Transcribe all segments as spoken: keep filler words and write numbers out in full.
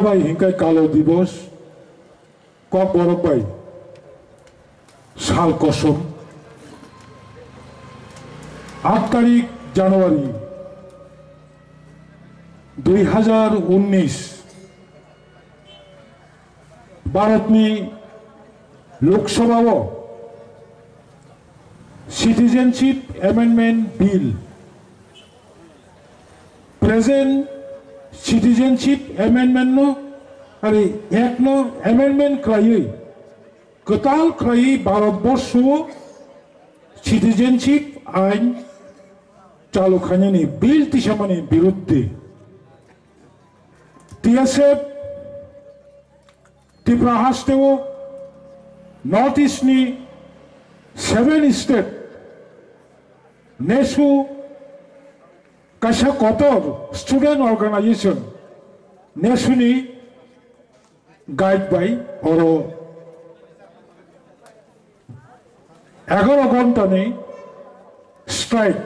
Bai hingkai kalo dibos, kokborok bai sal kosom. Aat tarik January dui hazar unnish, Bharatni Lok Sabhao Citizenship Amendment Bill, present Citizenship Amendment no, ari Act no amendment khlaiwi, kwtal khlaiwi Bharat Borsho Citizenship Ain chalu khainani bill tisamani biruddhe T S F Tripura hasteo North East ni seven state nesu kaisa kotor student organization nesuni guide bai oro egaro ghonta ni strike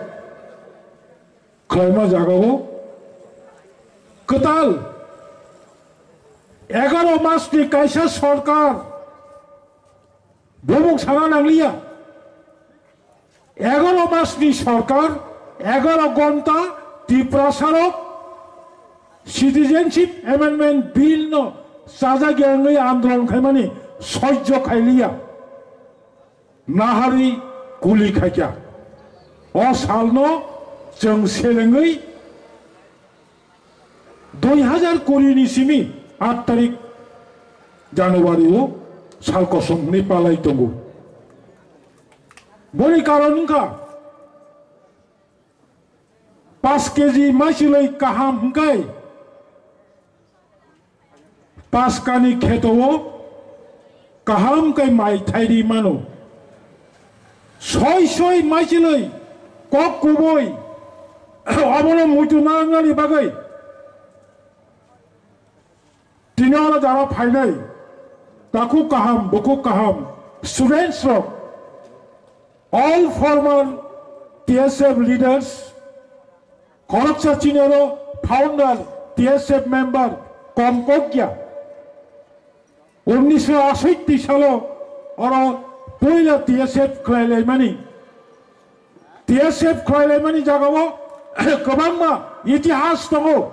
khlaima jagao kwtal egaro mas ni kaisa sorkar bumung sana nangliya. Egaro mas ni sorkar, egaro ghonta Tiprasarok Citizenship Amendment Bill no chajak yangwi andolon khaimani sojjo khailiya. Nahari kuli khaikha. O salno chwng selengwi dui hazar kuri ni simi aat tarik January o sal kosom hwnwi palai tongo. Boni karon wngkha, paanch K G maichilwi kaham hwnkhe paskani kheto o kaham khe mai thairi mano. Soi soi maichilwi kok kubui abono muitu nangnani bagwi tini oro jara phainai takhuk kaham, bukhuk kaham students rok, all former T S F leaders, khoroksa chini oro founder, T S F member kom kok ya. Unnisho asoitti salo oro puila T S F khlailaimani. T S F khlailaimani jagao kwbangma itihas tongo.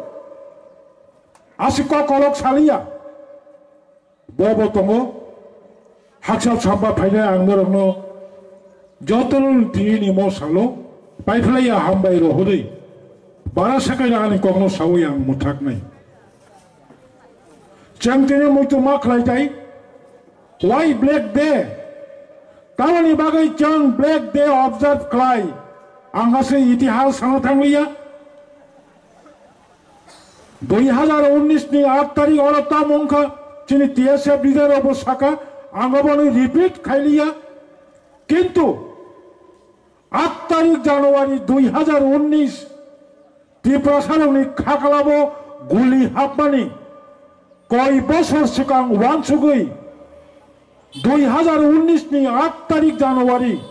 Aswk kokolok saliya. Bobo tongo. Haksa samba phainai ang norokno jotono tini ni mo salo paiphlaiya hambai rohorwi. Bara sakai ani kokno sawi ang mwthaknai. Chwng tini muitu ma khlai tai. Why Black Day? Tamoni bagwi chwng Black Day observe khlai? Ang aswk itihas sana thangliya. Dui hazar unnish ni aat tarik oro tamo wngkha, chini T S F leader rokbo saka, ang obono repeat khailiya. Kintu aat tarik January dui hazar unnish, Tiprasarokni khakalabo guli hapmani koi bosor swkang uansugwi dui hazar unnish ni aat tarik January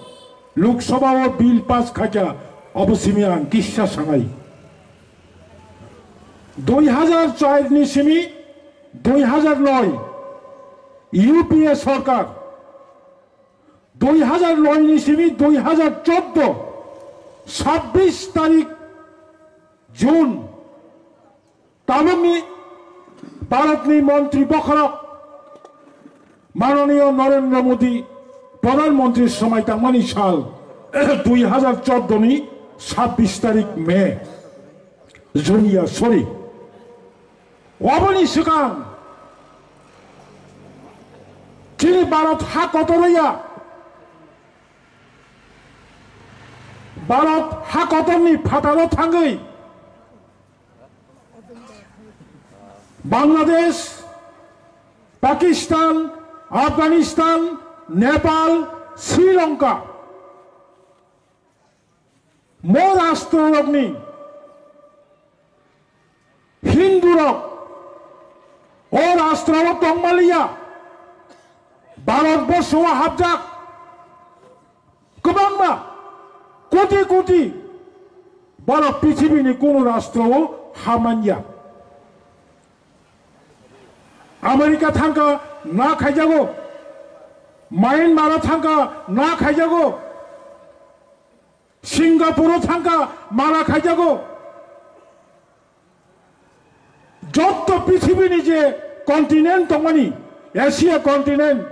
Lok Sabha o bill pass khaikha, obo simi ang kisa sanai. Dui hazar char ni simi dui hazar noi U P A sorkar, dui hazar noi ni simi dui hazar chordo, sabbish tarik June, tabukni Bharatni montri bokhorok Mananiyo Narendra Modi Pradhan Mantri swmai tangmani sal dui hazar chordo ni sabbish tarik May. Junior, sorry. Oboni swkang chini Bharat ha kotor ya. Bharat ha kotorni phataro thangwi Bangladesh, Pakistan, Afghanistan, Nepal, Sri Lanka, mo rastrorokni Hindurok o rastrao tongmaliya, Bharat borsho o hapjak kwbangma koti koti borok pithibini kunu rastrao hamanya. America thangkha na khaijago, Myanmar thangkha na khaijago, Singapore thangkha mana khaijago. Jotto prithibini je continent tongmani, Asia continent,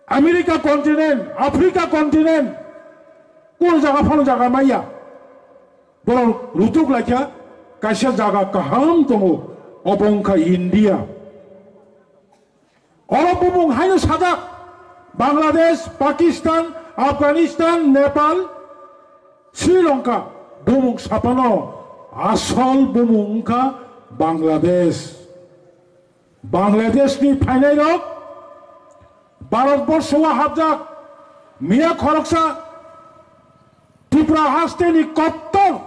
America continent, Africa continent, kunu jaga phano jaga maya. Borok rutuk laikha, kaisa jaga kaham tongo, obo wngkha India. Oro bumung haino sajak, Bangladesh, Pakistan, Afghanistan, Nepal, Sri Lanka, bumung sapano asol bumung wngkha Bangladesh. Bangladeshni phainairok Bharatborsho o hapjak, miya khoroksa Tripura hasteni kottor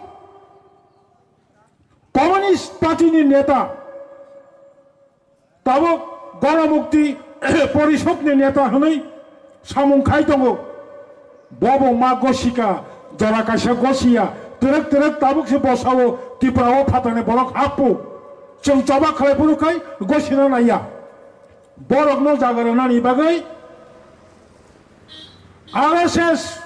Communist Party ni neta, tabuk Ganamukti Porishod ni neta hwnwi samung khai tongo. Bobo ma gosika, jora kaisa gosiya, twrwk twrwk tabuk se bosao Tripura o phatani borok happo. Chwng choba khlai phuru khai gosina naiya. Borokno jaga rwnani bagwi R S S,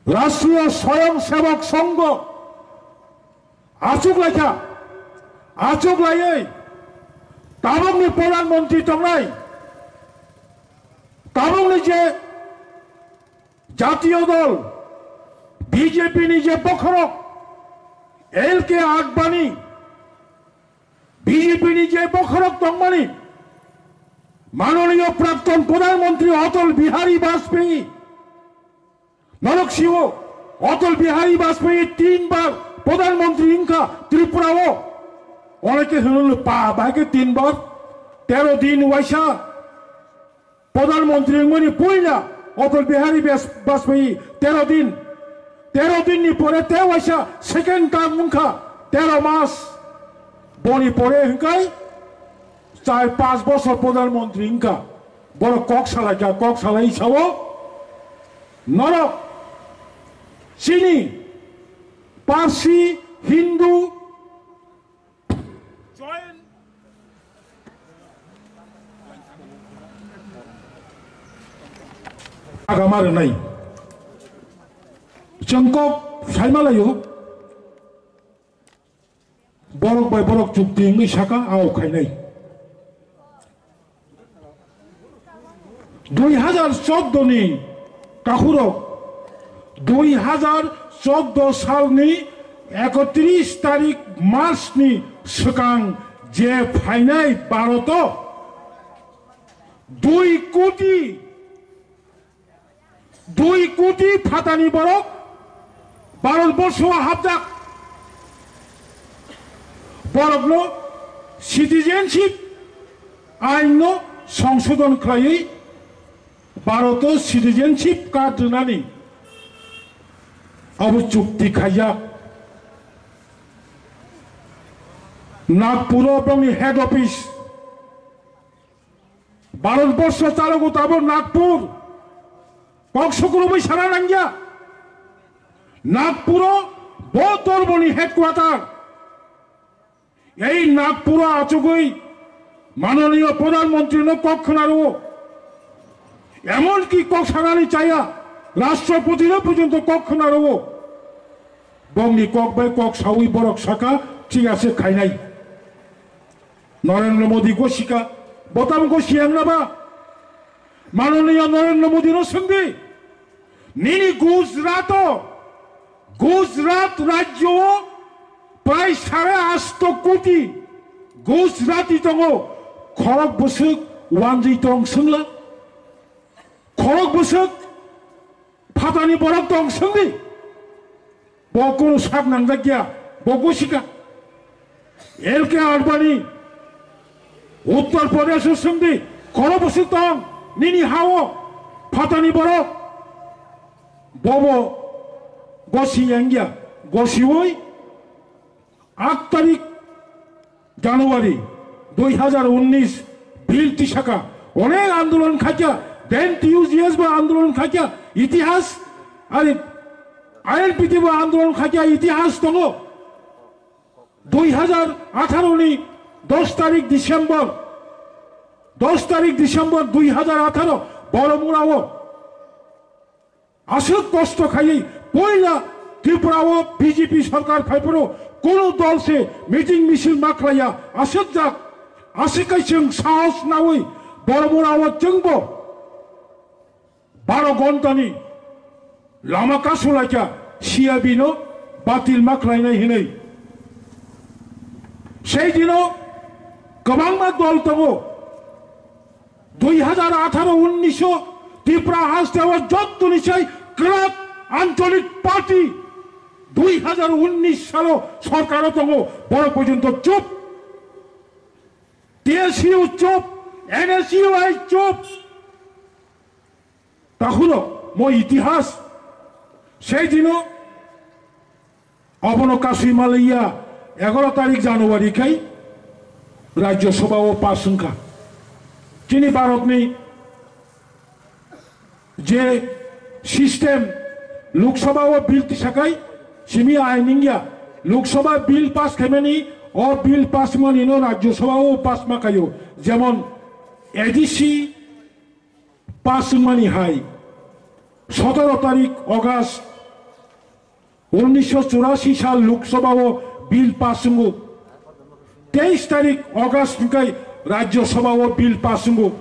Rashtriya Swayamsevak Sangh, achuk laikha, achuk laiwi tabukni Pradhan Mantri tongnai, tabukni je Jatiyo Dol, B J P ni je bokhorok, L K Advani, B J P ni je bokhorok tongmani, Manoniyo Prakton Pradhan Mantri Atal Bihari Vajpayee, norok siwo, Atal Bihari Vajpayee tin bar Pradhan Mantri wngkha Tripura o. Oneke hwnwi pa bai khe tin bar, tero din waisa Pradhan Mantri wngmani puila Atal Bihari Bas-, Vajpayee tero din, tero din ni pore te waisa second term wngkha tero mas. Boni pore hwnkhe char panch bosor Pradhan Mantri wngkha. Borok kok salaikha, kok salai sao norok chini Parsi, Hindu, join agama rwnai. Chwng kok saimalaio. Borok bai borok chukti wngwi saka, ao khainai. Dui hajar chordo ni kakhurok, dui hajar chordo salni ekotris tarik March ni swkang je phainai Bharat o dui koti Dui koti phatani borok Bharat borsho o hapjak. Borokno citizenship ain no songsodon khlaiwi Bharat o citizenship card rwnani abo chukti khaijak. Nagpur o bongni head office. Bharat borsho chalogo tabuk Nagpur. Kok sukurubui sana nangya. Nagpuro bo dormoni headquarter. Ei Nagpuro achugui manoniyo Pradhan Mantri no kok khwnaro. Emonki kok sanani chaya, Rashtrapoti no porjonto kok khwnaro. Bongni kok bai kok saui borok saka, thik ase khainai. Narendra Modi gosika, botam gosi ang naba? Manoniya Narendra Modi no swngdi, nini Gujarat o, Gujarat rajyo o prai sare asto koti Gujarati tongo, khorok bwswk wanjwi tong swngla? Khorok bwswk phatani borok tong swngdi. Bo kunu sak nangjak ya, bo gosika. L K Advani Uttar Pradesh o swngdi, khorok bwswk tong nini ha o phatani borok. Bobo gosi yang ya, gosiwi Aat tarik January dui hajar unnish, bill tisaka, onek andolon khaikha, then T U G S bo andolon khaikha, itihas, ari I L P T bo andolon khaikha, itihas tongo. Dui hajar atharo ni Dos tarik December, dos tarik December dui hazar atharo Boromura o aswk kosto khaiwi poila Tripura o B J P sarkar phaiphuru kunu dol se meeting misil ma khlaiya, aswk jak, aswk kai chwng sahos nawi Boromura o chwngbo baro gontani lama kasulaikha C I B no batil ma khlainai hinwi. Sei dino kwbangma dol tongo. Dui hazar atharo unnish o Tripura hasteo jottoni sai kwrak ancholik party dui hazar unnish salo sorkaro tongo, boro porjonto chup. T S U chup, N S U I chup. Takhurok mo itihas sei dino obono kasui malaiya egaro tarik January khai Rajya Sabha o pass wngkha. Chini Bharatni je system, Lok Sabha o bill tisakai simi ain wngya, Lok Sabha bill pass khaimani, o bill pass mani no Rajya Sabha o pass ma khaio, jemon A D C pass wngmani hai, sotoro tarik August unnish churasi sal Lok Sabha o bill pass wngo, teis tarik August hwnkhe Rajya Sabha o bill pass wngo.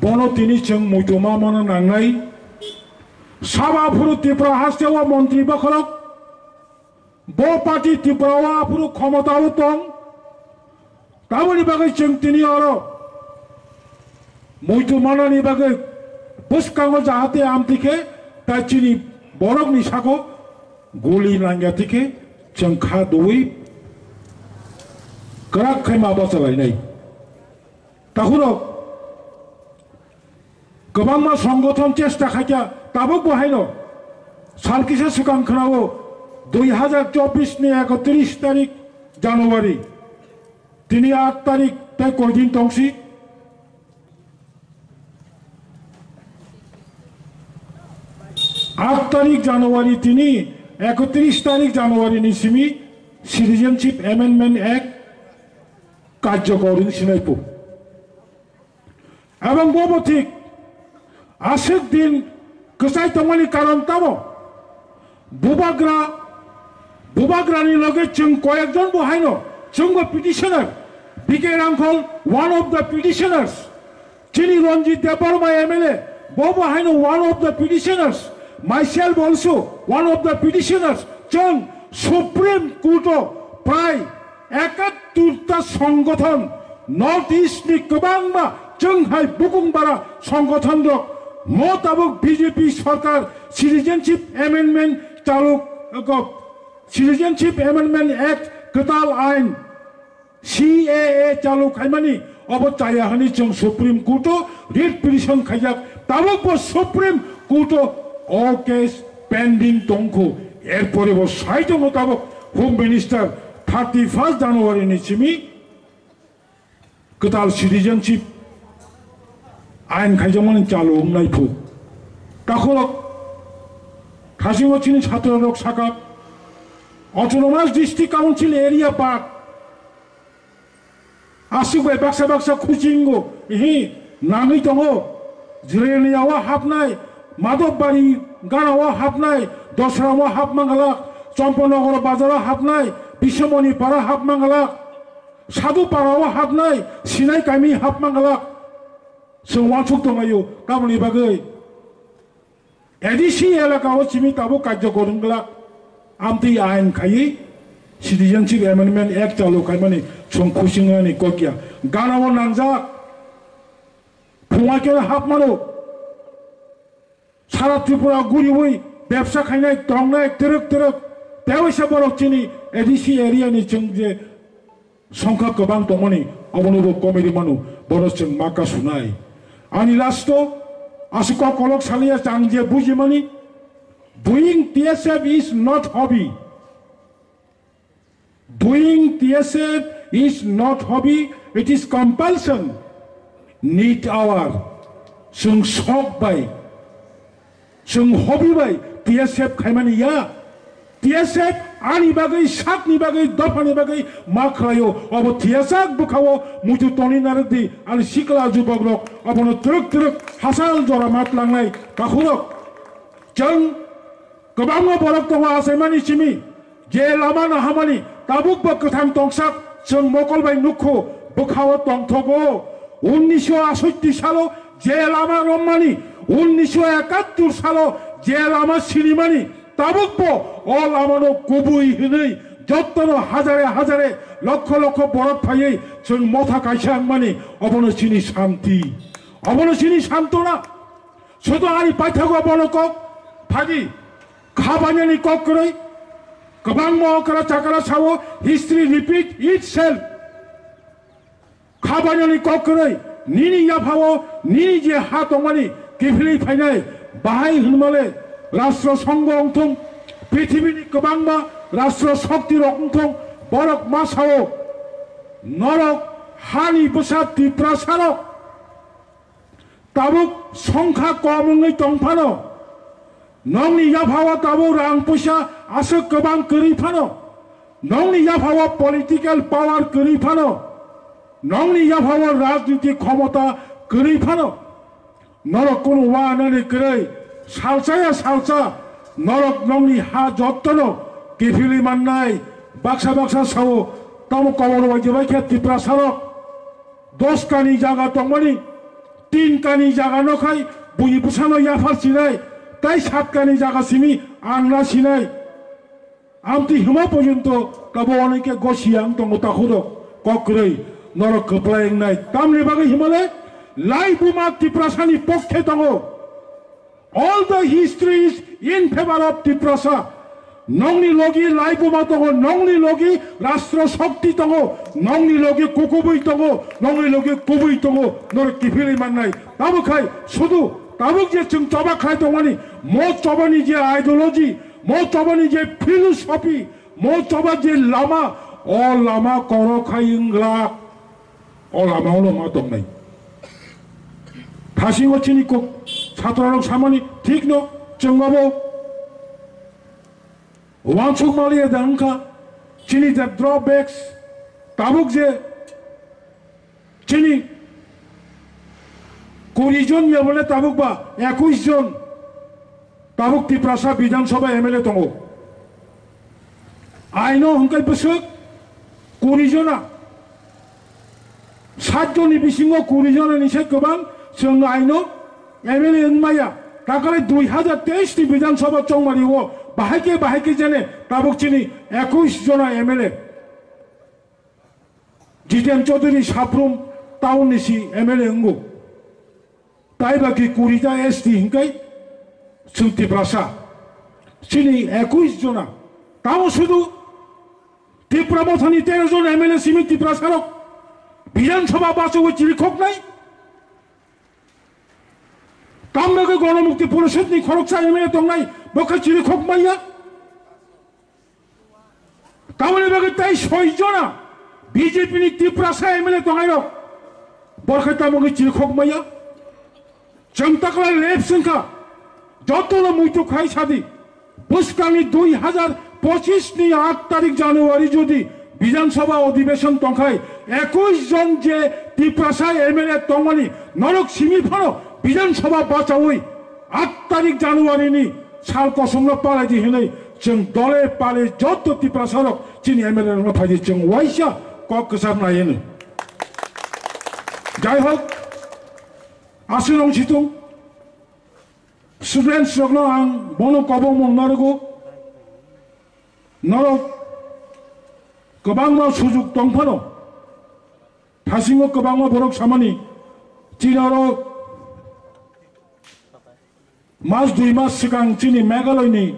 Bono tini chwng muitu ma mano nangnai. Sabo aphuru Tripura haste o montri bokhorok, bo party Tripura o aphuru khomota o tong. Tamoni bagwi chwng tini oro muitu manani bagwi bwskango jahate amtwi khe ta chini borokni sago guli nangya twi khe chwng kha dui kwrak khai ma bachalainai. Takhurok kwbangma songgothon chesta khaikha, tabuk bo haino sal kisa swkang khwnao dui hazar chobbish ni ekotris tarik January. Tini aat tarik tei koidin tongsi? Aat tarik January tini ekotris tarik January ni simi Citizenship Amendment Act karjokor wng sinai po. Ebong bobo thik, aswk din kwchai tongmani karon tamo? Bubagra, bubagrani loge chwng koyekjon bo haino, chwngbo petitioner, B K Rangkhol, one of the petitioners, chini Ranjit Debbarma M L A, bobo haino one of the petitioners, myself also one of the petitioners, chwng Supreme Court o prai ekatturta songgothon, North East ni kwbangma chwng hai bukung bara songgothon rok mo tabuk B J P sarkar Citizenship Amendment chaluk, Citizenship Amendment Act kwtal ain C A A chaluk khaimani obo chaya hwnwi chwng Supreme Court o writ petition khaijak, tabuk bo Supreme Court o o case pending tongkho, erpore bo sai tongo tabuk Home Minister thirty first January ni simi kwtal citizenship ain khaijakmani chalu wngnai phu. Takhorok thasingo chini chhatro rok sakha Autonomous District Council area part aswk bai baksa baksa khuchingo hi nangwi tongo. Jirania o hapnai, Madhobari gana o hapnai, Dosra o hap mangalak, Champanagar bazar o hapnai, Biswamoni para hap mangalak, Sadhu para o hapnai, Sinai kami hap mangalak. Chwng wansuk tonglaio tamoni bagwi. A D C elaka o simi tabuk karjokor wng glak. Amtwi ain khaiwi Citizenship Amendment Act chalu khaimani chwng khusingnani kokya. Gana o nangjak. Phunga khe hap mano. Sara Tripura guriwi bebsa khainai tongnai twrwk twrwk. Tewaisa borok chini A D C area ni chwng je songkha kwbang tongmani, aboni bo komedi mano, bono chwng ma kasunai. Ani last o aswk kok kolok saliya chang je bujimani, doing T S F is not hobby. Doing T S F is not hobby, it is compulsion. Need our. Chwng sok bai, chwng hobby bai T S F khaimani ya. T S F Ani bagwi, sakni bagwi, dophani bagwi ma khlaio. Obo thiyajak bwkhao muitu toni narwkdi, ani sikla jubokrok obono twrwk twrwk hachal jora ma tlangnai takhurok. Chwng kwbangma borok tongo achaimani simi, je lama nahamani, tabukbo kwthang tongsak chwng mokol bai nukho, bwkhao tongthogo. Unnisho asotti salo je lama romani, unnisho ekattur salo je lama sinimani, tabukbo o lamano kubui hwnwi jottono hajare hajare, lokho lokho borok phaiwi chwng motha kaisa wngmani, obono chini santi, obono chini santona. Sudu ani paithago bono kok phadi, khabainani kok kwrwi, kwbangma okra chakra sao, history repeat itself. Khabainani kok kwrwi, nini yaphao nini je ha tongmani kiphilwi phainai, bahai hwnmale rastro songho wngthung, prithibini kwbangma rastro shokti rok wngthung, borok ma sao, norok hani bwsa Tiprasarok tabuk songkha kom wngwi tong phano, nongni yaphao tabuk rang puisa aswk kwbang kwrwi phano, nongni yaphao political power kwrwi phano, nongni yaphao rajniti khomota kwrwi phano, norok kunu wanani kwrwi salsa ya salsa norok nongni ha jottono kiphilwi mannai. Baksa baksa sao, tamo kobor bai jebai khe Tiprasarok dos kani jaga tongmani, tin kani jaga no khai buini bwsano yaphar sinai, tai sat kani jaga simi ang na sinai. Amtwi hima porjonto tabo onike gosi ang tongo takhurok kok kwrwi norok kwplai wngnai. Tamni bagwi himale lai buma Tiprasani pokhe tongo. All the history is in favor of Tiprasa. Nongni logi laibuma tongo, nongni logi rastro shokti tongo, nongni logi kukubui tongo, nongni logi kubui tongo, norok kiphilwi mannai. Tabuk khai sudu, tabuk je chwng choba khlai tongmani, mo chobani je ideology, mo chobani je philosophy, mo choba je lama, o lama koro khai wngla. O lama ulo ma tongnai. Thasingo chini kok chhatrarok samani thikno chwngmabo wansuk maliya da wngkha. Chini je drawbacks, tabuk je chini kuri jon ya bole tabuk ba ekush jon tabuk Tiprasa Bidhan Sabha M L A tongo. Aino hwnkhe bwswk kuri jona. Sat jonni bisingo kuri jona ni sai kwbang chwng aino M L A wngmaya. Takale dui hajar teis ni Bidhan Sabha chongmani o bahai khe bahai khe jene tabuk chini ekush jona M L A. Jiten Chaudhary Saprum town ni si M L A wngo. Tai ba ki kuri ta S T hinkai chwng Tiprasa. Chini ekush jona. Tamo sudu Tipra Mothani tero jon M L A simi Tiprasa rok Bidhan Sabha bachawi chirikhok nai. Tamno ke Gonomukti Porishad ni khoroksa M L A tongnai, bokha chirikhok maya. Tamoni bagwi tai soi jona B J P ni Tiprasa M L A tongnai rok. Borkha tamo wngwi chirikhok maya. Chwng takla leps wngkha. Jotono muitu khai sadi. Bwskangni dui hajar pochis ni aat tarik January jodi Bidhan Sabha odhibeshon tongkhai, ekush jon je Tiprasa M L A tongmani norok simi phano Bidhan Sabha bachawi aat tarik January ni sal kosongno palai di hinwi chwng dole pale joto Tiprasa rok chini M L A rokno phaidi chwng waisa kok kwchar nai hino. Jai hok, aswk rong situng students rokno ang bono kobongmung narwgo, norok kwbangma sujuk tong phano, thasingo kwbangma borok samani, chini oro mas dui mas swkang chini Meghalaya ni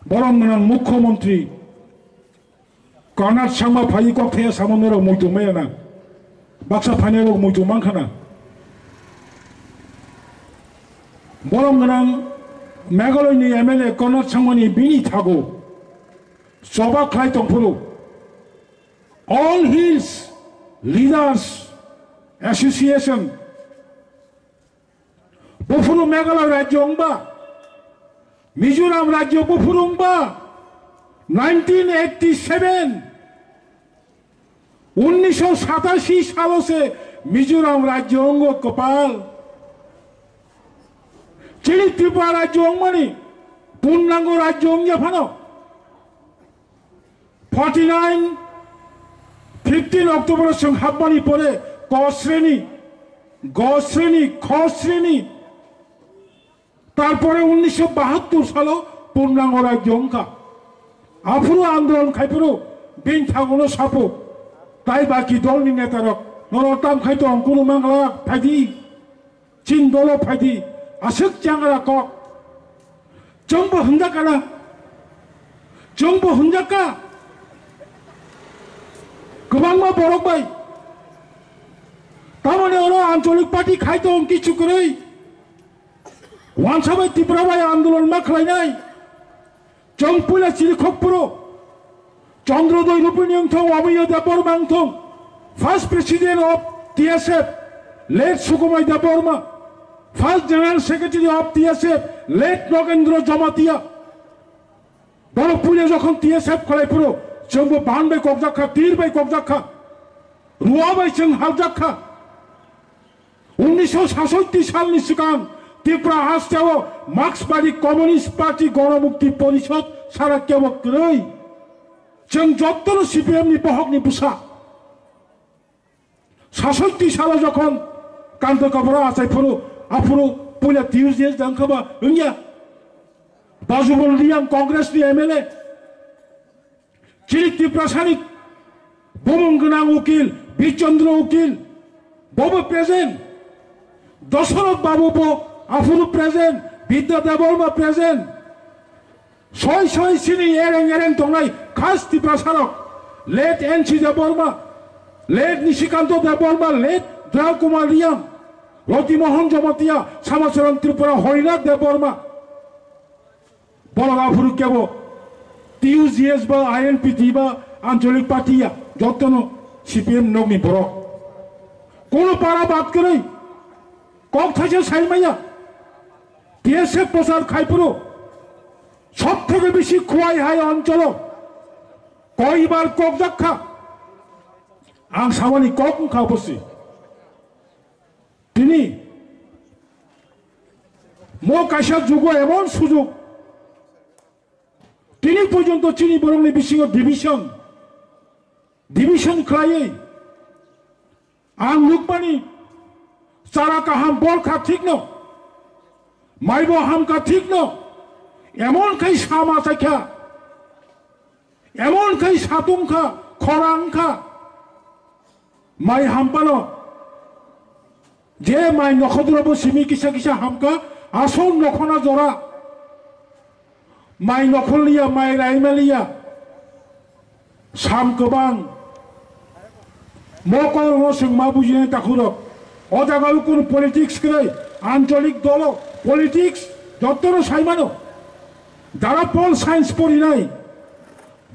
borom gwnang mukhyamantri Konrad Sangma phai kok thaya samo norok muitu maya na, baksa phainai rok muitu mankha na. Borom gwnang Meghalaya ni M L A Konrad Sangma ni bini thago choba khlai tongphuru All Hills Leaders Association buphuru Meghalaya rajyo wngba, Mizoram rajyo buphuru wngba, Nineteen eighty seven, unnisho satashi salo se Mizoram rajyo wngo kwpal. Chini Tripura rajyo wngmani purnango rajyo wngya phano. Forty nine, fifteen October chwng hapmani pore ko sreni, go sreni, kho sreni, tarpore unnisho bahattor salo purnango rajyo wngkha. Aphuru andolon khaiphuru bini thagono sapo. Tai baki dolni netarok norok tam khai tong kunu mangla phaidi. Chin dolo phaidi, aswk changra kok. Chwngbo hwnjakana. Chwngbo hwnjakka. Kwbangma borok bai. Tamoni oro ancholik party khai tong kichu kwrwi. Wansa bai Tripura bai andolon ma khlainai. Chwng puila chirikhok phuru Chandrodoi Rupini wngthong, Amiyo Debbarma wngthong, first president of T S F, late Sukumai Debbarma, first general secretary of T S F, late Nogendra Jamatia. Borok puila jokhon T S F khlai phuru chwngbo ban bai kokjak kha, tir bai kokjak kha, ruwa bai chwng haljak kha. Unnisho sasotti salni swkang Tripura hasteo Marxbadi Communist Party Ganamukti Porishod sara kebo kwrwi. Chwng jottono C P M ni bohokni bwsa. Sasotti salo jokhon Kanta Kabra achai phuru, aphuru puila T U J S dang khaba wngya. Bajubal Riyang Congress ni M L A. Chini Tiprasani bumung gwnang ukil, Birchandra ukil, bobo present. Dosoroth Babu bo aphuru present, Bidya Debbarma present. Soi soi chini ereng ereng tongnai khas Tiprasarok, late N C Debbarma, late Nishikanta Debbarma, late Dra Kumar Riyang, Roti Mohan Jamatia, Samacharan Tripura, Harinath Debbarma. Borok aphuru kebo T U G S ba I N P T ba Anchalik Party ya, jotono C P M nokni borok. Kono para bad kwrwi kok thaisa sai maya. T S F prochar khai phuru sob theke bisi Khowai hai oncholo koibar kokjak kha. Ang samani kok wngkha bosi. Tini mo kaisa jugo emon sujog, tini porjonto chini borokni bisingo division, division khlaiwi ang nukmani chara kaham bol kha thikno, maibo ham kha thikno, emon khai sama chaikha, emon khai satung kha, khorang kha, mai hampano. Je mai nokhodrobo simi kisa kisa hamkha, asol nokhona jora. Mai nokhol liya, mai raima liya. Sam kwbang. Mokol no swng ma bujinai takhurok. O jaga o kunu politics kwrwi, ancholik dolo, politics, jotono saimano. Jara Pol Science porinai,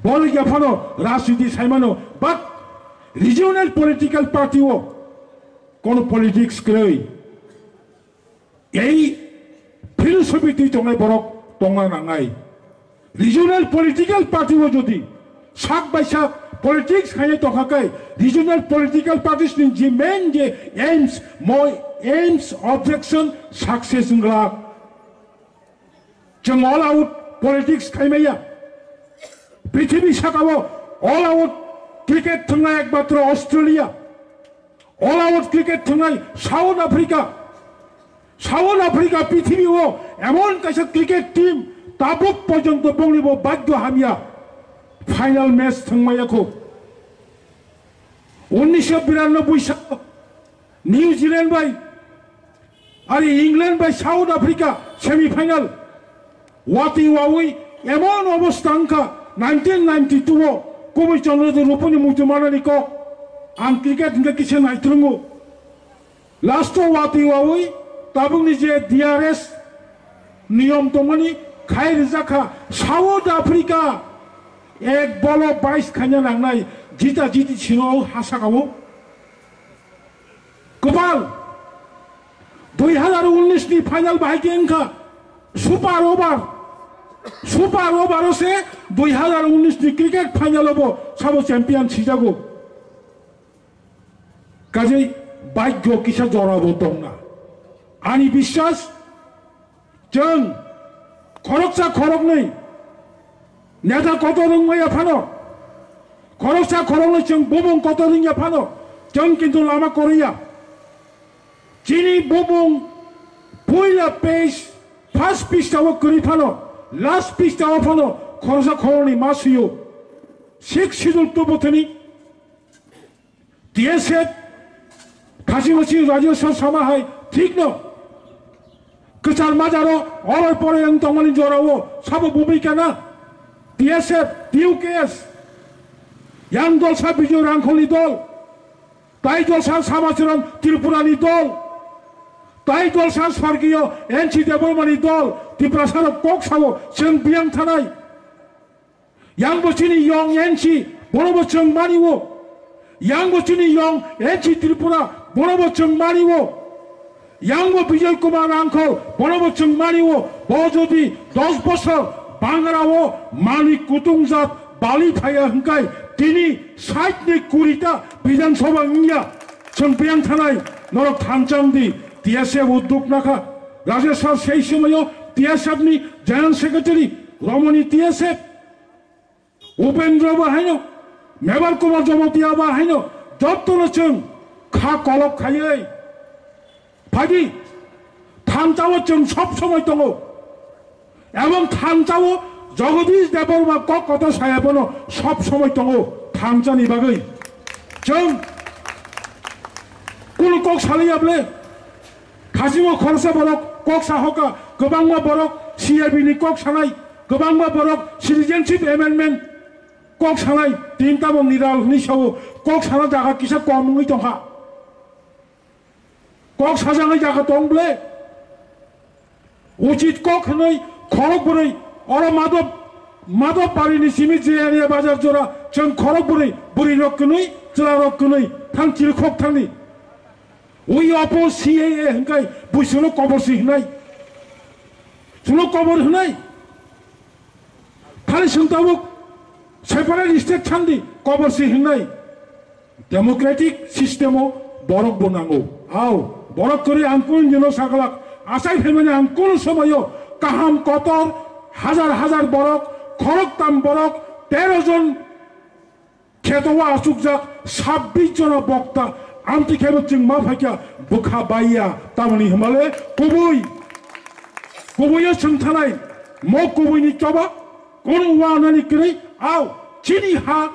borok ya phano rajniti saimano, but regional political party o kono politics kwrwi. Ei philosophy twi tongnai borok tongna nangnai. Regional political party o jodi sak bai sak politics khainai tongkha khe, regional political parties ni je main je aims, mo aims, objection, success wngla. Chwng all out politics khaimaya. Prithibi sakao all out cricket thwngnai ekmatro Australia. All out cricket thwngnai South Africa. South Africa prithibi o emon kaisa cricket team tabuk porjonto bongni bo bhagyo hamya final match thwngmaya kho. Unnisho biranoboi salo New Zealand bai ari England bai South Africa semi final. Wati wawi emon obostha wngkha nineteen ninety two o Kubui Chandra Rupini muitu manani kok. Ang cricket hingke kisa naitrungo. Last o wati wawi tabukni je D R S niyom tongmani khai rijak kha South Africa ek bolo bais khaina nangnai jita jiti sino hasakao. Kwbang dui hazar unnish ni final bahai khe wngkha super over. Super over o se dui hazar unis ni cricket final o bo sabo champion sijago. Kajei bhagyo kisa jora bo tongna. Ani biswas, chwng khoroksa khoroknwi neta kotor wngmaya phano, khoroksa khoroknwi chwng bumung kotor wngya phano, chwng kintu lama kwrwiya. Chini bumung puila page first pista o kwrwi phano, last pista o phano khoroksa khoroknwi ma swiyo. Sixth Schedule tubu thani T S F khasi masi Rajya Sabha sama hai thik no. Kwchar majaro oroi poroi ang tongmani jorao sabo bumika na. T S F, T U K S, yang dolsa Bijoy Rangkholni dol, tai dolsa Samacharan Tripurani dol, tai dolsa Sorgiyo N C Debbarmani dol, Tiprasarok kok sao, chwng biyang thanai. Yang bo chini yong N C, bono bo chwng mani o. Yang bo chini yong N C Tripura, bono bo chwng mani o. Yang bo Bijoy Kumar Rangkhol, bono bo chwng mani o. Bo jodi dos bosor bangra o mani kutung jat bali phaiya hwnkhe tini sait ni kuri ta Bidhan Sabha wngya. Chwng biyang thanai norok thanchang di T S F udduk nakha. Rajesh sir sei somoyo T S F ni General Secretary Romoni T S F Upendra ba haino, Mebar Kumar Jamatia ba haino, jottono chwng kha kolok khaiwi phaidi, thanchao chwng sob somoi tongo. Ebong thanchao Jagadish Debbarma kok kotor saya bono sob somoi tongo thanchani bagwi. Chwng kunu kok salaiya ble, khasimo khoroksa borok kok sahoka, kwbangma borok C A B ni kok sanai, kwbangma borok citizenship amendment kok sanai, tin tabok ni dal hwnwi sao, kok sana jaga kisa kom wngwi tongkha. Kok sajagwi jaga tong ble. Uchit kok hwnwi khorok bwrwi oro Madhop, Madhop barini simi Jeyania bazar jora chwng khorok bwrwi, bwrwi rok kwnwi, chwla rok kwnwi thang chirikhok thangni. Ui opo C A A hwnkhai bui suno kobor si hwnai. Suno kobor hwnai. Khali sung tabuk separate state thangdi kobor si hwnai. Democratic system o borok bo nango. Ao, borok kwrwi ang kunu dino saglak. Asai phaimani ang kunu somoyo kaham kotor hajar hajar borok, khorok tam borok, tero jon kheto o achukjak, sabbish jona bokta amtwi khaibo chwng ma phaikha bwkha baiya. Tamoni hwnmale kubui, kubuio chwng thanai, mo kubuini choba kunu wanani kwrwi, ao, chini ha,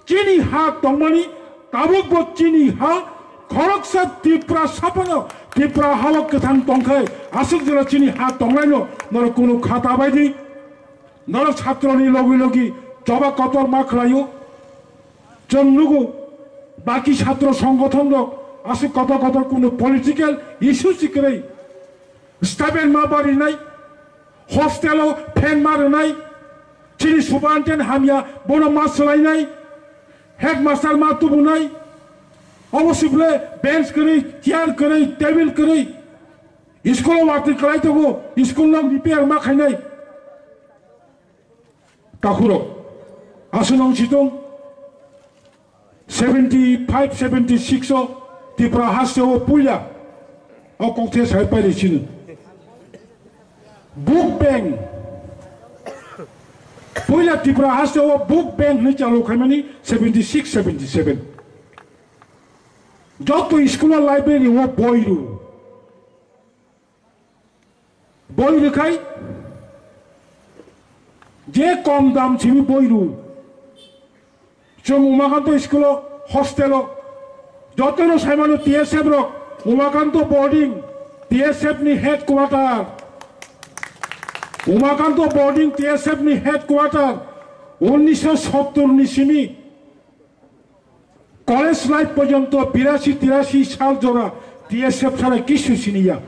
chini ha tongmani, tabukbo chini ha, khoroksa Tipra saphano, Tipra hao kwthang tongkhai, aswk jora chini ha tongnaino norok kunu khata baidi, norok chatroni logi logi choba kotor ma khlaio. Chwng nugo, baki chatro songgothon rok aswk kotor kotor kunu political issue si kwrwi, stipend ma barinai, hostel o fan ma rwnai, chini superintendent hamya bono ma swlainai, headmaster ma tubunai, obo sible bench kwrwi, chair kwrwi, table kwrwi, school o watwi kwlai tongo, school no repair ma khainai. Takhurok, aswk nong sitong. Seventy five, seventy six o Tipra haste o puila o kokthe sai pairi sini. Book bank. Puila Tipra haste o book bank ni chalu khaimani seventy six, seventy seven. Joto school o library o boi ru. Boi rwkhai je kom dam simi boi rw. Chwng Umakanto school o hostel o jotono saimano T S F rok, Umakanto boarding, T S F ni headquarter, Umakanto boarding T S F ni headquarter, unnisho sottor ni simi college life porjonto birasi tirasi sal jora T S F sara kisu siniya.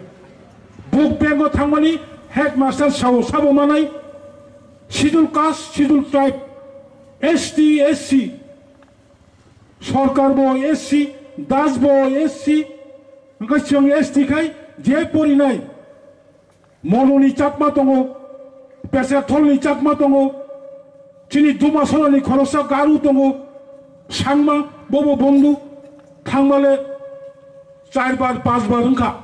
Book bank o thangmani headmaster sao sabo manai, schedule caste, schedule tribe, S T, S C, Sorkar bo S C, Das bo S C, hwnkhe chwng S T khai je porinai. Mononi Chakma tongo, Pesek Tholni Chakma tongo, chini Dumasarani khoroksa Garu tongo, Sangma bobo bondhu, thangmale char bar, panch bar wngkha.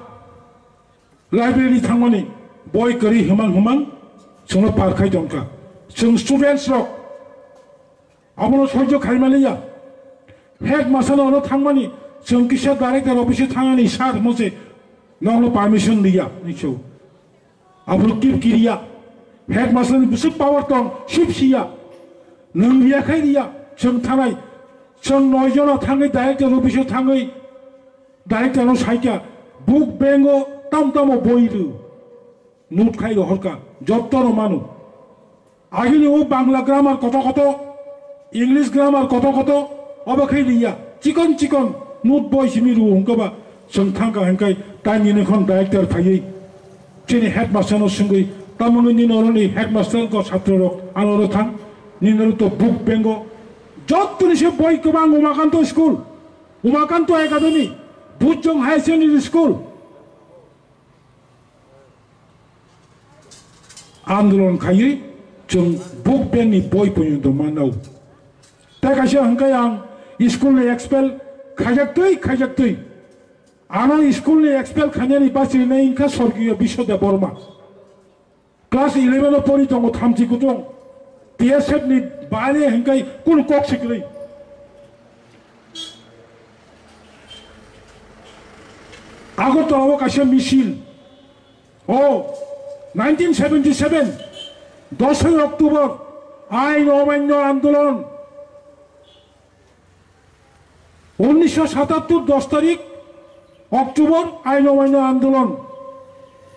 Library thangmani boi kwrwi himang himang chwngno par khai tongkha. Chwng students rok abono soijo khaimaliya. Headmaster no ono thangmani chwng kisa director office o thangani sir hwnse nokno permission liya hinwi sao. Abro kip kiriya. Headmaster ni bwswk power tong sip siya. Nwng riya khai riya chwng thanai. Chwng noi jona thangwi director office o thangwi director no saikha, book bank o tam tamo boi rw. Note khai rohorkha, jotto no mano. Agini o Bangla grammar koto koto, English grammar koto koto, obo khai riya. Chikon chikon note boi simi rw hwnkhe ba chwng thangkha hwnkhai tai nini khon director phaiwi chini headmaster no swngwi, "Tamoni nini oroni headmaster ko chhatro rok ano oro thang, nini oro to book bank o jottoni se boi kwbang Umakanto school, Umakanto Academy, Bujong High Secondary School." Andolon khaiwi chwng book bank ni boi porjonto mano. Tei kaisa hwnkhe ang school ni expel khaijaktwi, khaijaktwi. Ano school ni expel khainani bachirnai wngkha Sorgiyo Biswa Debbarma. Class eleven o pori tongo thamchi kutung. T S F ni bari hwnkhe kunu kok sikrwi. Agartala o kaisa misil. O, nineteen seventy seven, dosoi October, ain omainyo andolon. Unnisho satattor dos tarik October, ain omainyo andolon.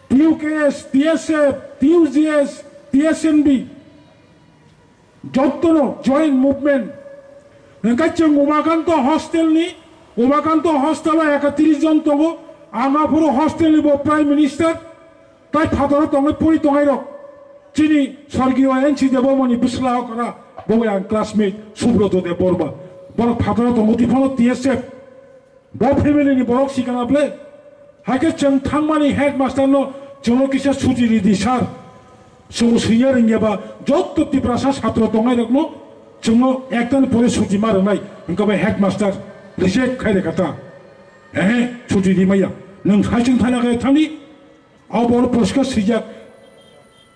T U K S, T S F, T U J S, T S N B. Jottono joint movement. Hwnkhe chwng Umakanto hostel ni, Umakanto hostel o ekatris jon tongo, ang aphuru hostel ni bo prime minister, tai phataro tongwi pori tongnai rok. Chini Sorgiyo N C Debbarma ni bwsla okra, bo bai ang classmate Subroto Debbarma. Borok phataro tongo twi phano T S F. Bo family ni borok sikana ble. Haikhe chwng thangmani headmaster no chwngno kisa suti ridi sir. Chwng senior wngya ba jotto Tiprasa satro tongnai rokno chwngno ekta ni pore suti ma rwnai. Hwnkhe bai headmaster reject khai rwkha ta. Ehe, suti di maya. Nwng hai chwng thana khe thani. Abo oro poriskar swijak.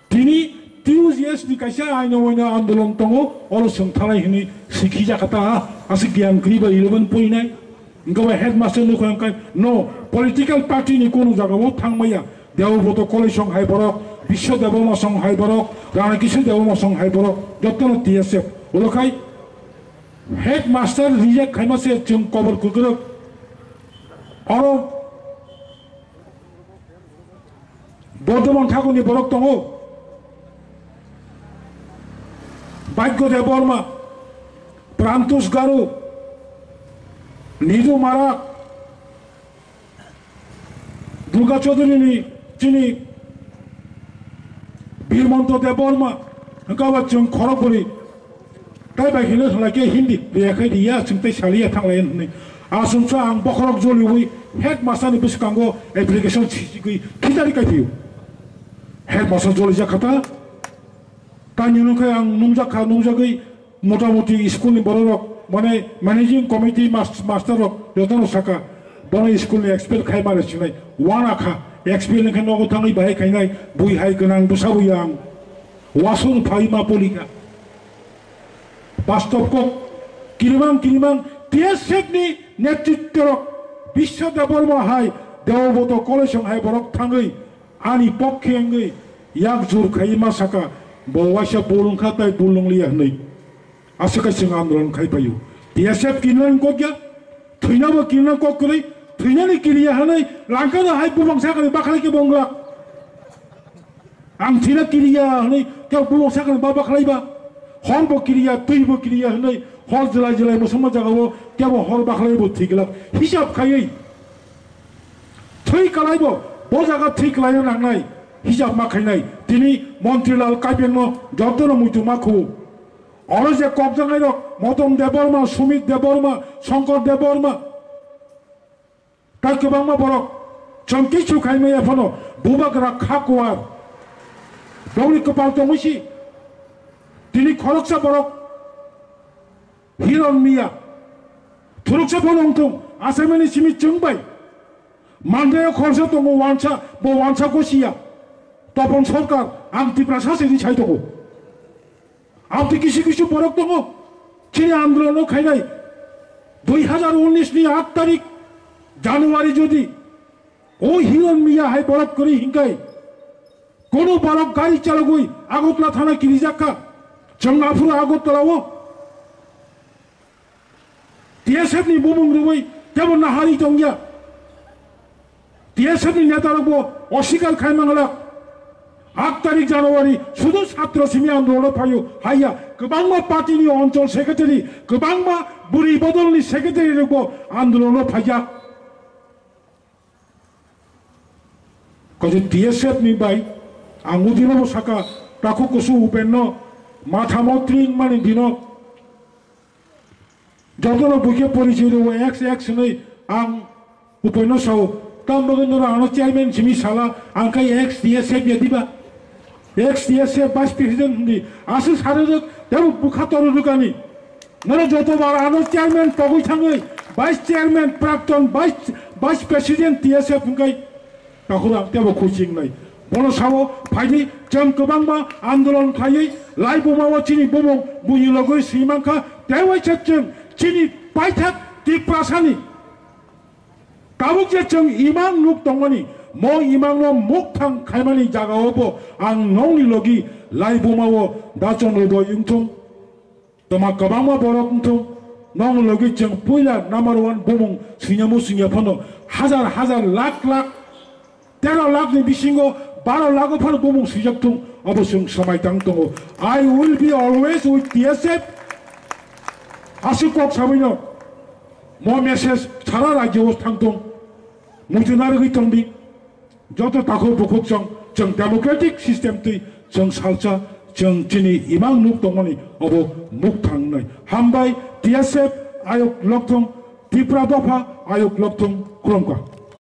Tini T U J S ni kaisa aino waino andolon tongo, oro chwng thalai hwnwi sikhijakha ta, aswk giyan kwrwi ba eleven porinai. Wngkha bai headmaster nukha wngkha, no political party ni kunu jagao thangmaya. Dewbroto Koloi song hai borok, Biswa Debbarma song hai borok, Rana Kishore Debbarma song hai borok, jottono T S F. Ulo khai headmaster reject khaima se chwng kobor kwkrwk. Oro Bordhoman Thakurni borok tongo. Bhagya Debbarma, Prantosh Garu, Nidu Marak, Durga Chaudhury ni chini Birmonto Debbarma, hwnkha ba chwng khorok bwrwi. Tai bai hino hwnlai khe Hindi, reakhai riya, chwng tei saliya thanglai hwnwi. Aswksa ang bokhorok joliwi headmaster ni bwskango application sijigwi khitari kaiphio. Headmaster jolijak kha ta. Tani hwnwi khe ang nungjak kha, nungjagwi motamoti school ni borok rok, mane managing committee mas-, master rok jotono saka, bono school ni expel khai mare sinai. Wana kha, expel ni khe nogo thangwi bahai khainai, bui hai gwnang bwsa bui ang. Wasung phai ma polika. Bastob kok kirimang kirimang T S F ni netritwo rok Biswa Debbarma hai Dewbroto Koloi song hai borok thangwi ani pokhe wngwi yak jur khai ma saka bo waisa bul wngkha tai bul wngliya hwnwi. Aswk kaisa andolon khai paio. T S F kinang kokya, thwinabo kinang kok kwrwi, thwinani kiriya hwnwi langkano hai bumang sakani bakhlai khe bonglak. Ang thina kiriya hwnwi kebo bumang sakani ba bakhlai ba. Hor bo kiriya, twi bo kiriya hwnwi hor jilai jilai musulman jagao kebo hor bakhlai bo thwiglak. Hisab khaiwi thwi kalai bo, bo jaga thwi kalaina nangnai. Hisab ma khainai. Tini Montri Lal Kaibengno jotono muitu ma khu. Oro je kokjaknai rok, Moton Debbarma, Sumit Debbarma, Shankar Debbarma, tai kwbangma borok, chwng kisu khaimaya phano, bubagra kha kuar, Bongni kwpal tongwi si. Tini khoroksa borok Hiron Miya. Thuruksa phano wngthung, achaimani simi chwng bai. Mandaya khoroksa tongo wansa, bo wansa gosiya. Topon Sorkar, ang Tiprasa se di sai tongo. Abdi kisu kisu borok tongo. Chini andolono khainai dui hazar unis ni aat tarik January jodi o Hiron Miya hai borok kwrwi hinkai. Kono borok gari chalogwi Agartala thana kirijakha. Chwng aphuru Agartala o T S F ni bumung rwui tebo nahari tongya. T S F ni neta rok bo osikar khai manglak. Aat tarik January sudu satro simi andolon phaio haiya kwbangma party ni onchol secretary, kwbangma buri bodol ni secretary rok bo andolon phaijak. Kaje T S F ni bai ang udino bo saka takhuk kusu Upen no matha motring mani dino. Jotono buikhe porichoi rwo X X hinwi ang Upoino sao, tamo bagwi norok ano chairman simi sala, ang khe X T S F ya diba? X T S F vice president hindi, aswk sarwrwk, tebo bwkha torwrwkani. Norok joto bar ano chairman pogwi thangwi, vice chairman, prakton vice, vice president T S F hwnkhe. Takhuk ang tebo khuchingnai. Bono sao phaidi chwng kwbangma andolon khaiwi laibuma o chini bumung buini logwi swi mankha tei waisa chwng chini paithak Tiprasani tabuk je chwng imang nuk tongmani mo imangno mukthang khaimani jagao bo ang nongni logi laibuma o dachongrwboi wngthung. Toma kwbangma borok wngthung, nong logi chwng puila number one bumung swinyamo swingya phano hazar hazar lakh lakh tero lakh ni bisingo baro lakh o phano bumung swijak thung, abo chwng swmai tang tongo. I will be always with T S F. Aswk kok sabaino mo message sara rajyo o thang thung, muchuna rwgwi tong di. Joto takhuk bukhuk chwng, chwng democratic system twi chwng salsa, chwng chini imang nuk tongmani obo mukthang wngnai. Hambai T S F ayuk lokthung, Tipra dopha ayuk lokthung, khulumkha.